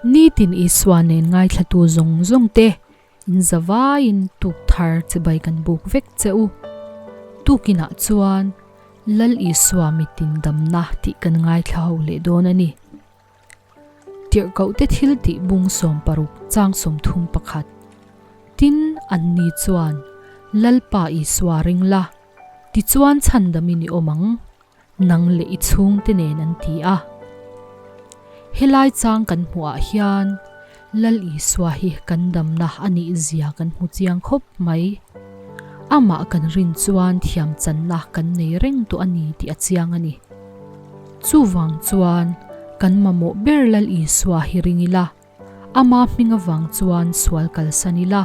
Nitin Isua nen ngaithlatu zawng zawng te in zavaiin tuk thar chibai kan buk vek che u. Tukinah chuan Lal Isua mitin damna tih kan ngaithla ho leh dawn a ni. Tirhkohte thil tih bung 60 chang 31. Tin, anni chuan, Lalpa Isua ring la, tichuan chhandamin i awm ang, nang leh i chhungte nen an ti a. Helai chang kan hmuhah hian Lal Isua hi kan damna a nih zia kan hmu chiang khawp mai. Amah kan rin chuan thiam channa kan nei reng tawh a ni tih a chiang a ni. Chuvang chuan kan mamawh ber Lal Isua hi ring ila, ama hming avang chuan sual kalsan ila,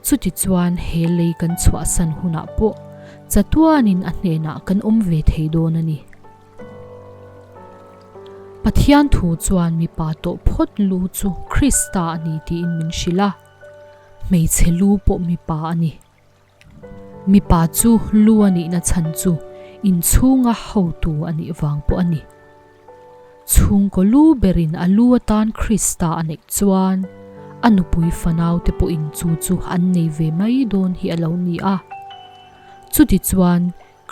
chutichuan he lei kan chhuahsan hunah pawh chatuanin a hnenah kan awm ve thei dawn a ni. Pathian thu chuan mipa tawh phawt lu chu Krista a ni tiin min hrilh a, hmeichhe lu pawh mipa a ni. Mipa chu lu a nihna chhan chu inchhunga hotu a nih vang pawh a ni. Chhungkaw lu berin a lu atan Krista a neih chuan a nupui fanaute pawhin chu chu an nei ve mai dawn hi a lo ni a. Chutichuan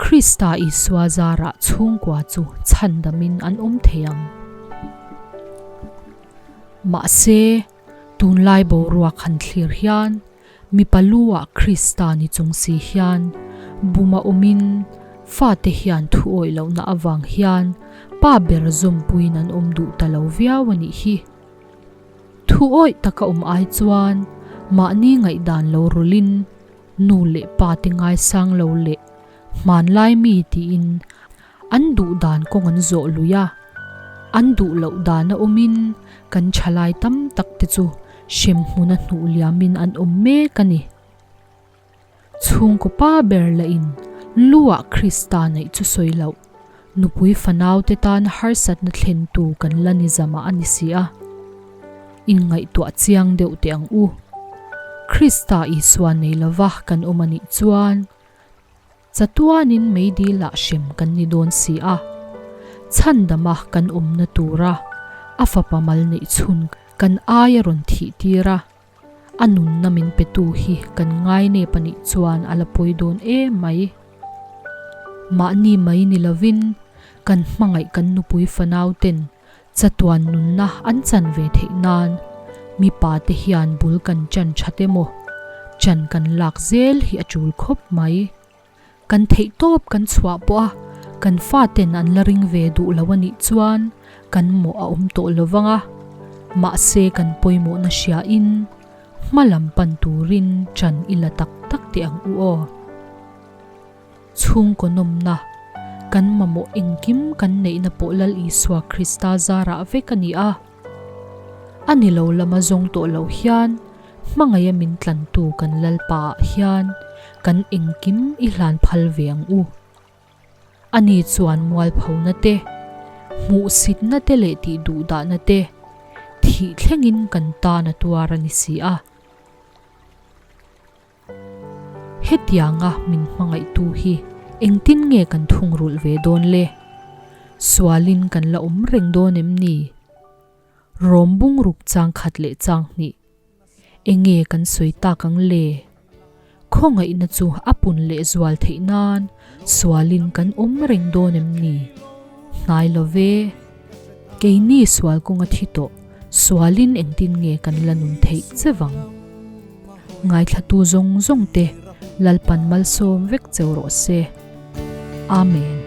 Krista Isua zarah chhungkua chu chhandamin an awm thei ang. Mahse, tunlai boruak han thlir hian mipa lu-ah Krista ni chung si hian buma awmin fate hian thu awih lohna avang hian pa ber zawmpuiin an awm duh ta lo viau a nih hi. Thu awih taka awm ai chuan mahni ngaihdan lo rulin Nu leh pa te ngaisang lo leh hmanlai mi tiin an duh dan kawng an zawh lui a, an duh loh dan a awmin kan thalai tam tak te chu hrem hmuna hnuh liamin an awm mek a ni. Chhungkaw pa ber lah in luah Krista neih chu sawi loh, nupui fanau te tan harsatna thlentu kan la ni zamah a ni si a. Inngaihtuah chiang deuh teh ang u. Krista Isua nei lova kan awm a nih chuan chatuanin meidilah hrem kan ni dawn si a. Chhandama kan awmna tura a fapa mal neih chhun kan aia rawn thih tir a, a nunna min petu hi kan ngai nep a nih chuan a la pawi dawn em mai. Mahni mai ni lovin kan hmangaih kan nupui fanau ten Chatuan nunna an chan ve theih nan mipa te hian bul kan chan that emaw chan kan lak zel hi a tul khawp mai. Kan theih tawp kan chhuah pawh a kan faten an la ring ve duh lo a nih chuan kan mawh a awm tawh lo vang a, mahse kan pawimawhna hria in hma lam pan turin chan i la tak tak teh ang u aw. Chhungkaw nawmna, kan mamawh engkim kan neihna pawh Lal Isua Krista zarah vek a ni a. A ni lo lama zawng tawh lo hian hmangaih a min tlantu kan Lalpa ah hian kan engkim i hlan phal ve ang u. Ani chuan mualphona te, hmuhsitna te leh tihduhdahna te thih thlengin kan tan a tuar a ni si a. Hetianga min hmangaihtu hi engtin nge kan thungrulh ve dawn le? Sualin kan la awm reng dawn em ni? Rawm bungruk chang khat leh chang hnih enge kan sawi tak ang le? Khawngaihna chu a pun leh zual theih nan sualin kan awm reng dawn em ni? Hnai lo ve. Keini sual kawnga thi tawh sualin engtin nge kan la nun theih che vang? Ngaithlatu zawng zawng te Lalpan malsawm vek cheu rawh se. Amen.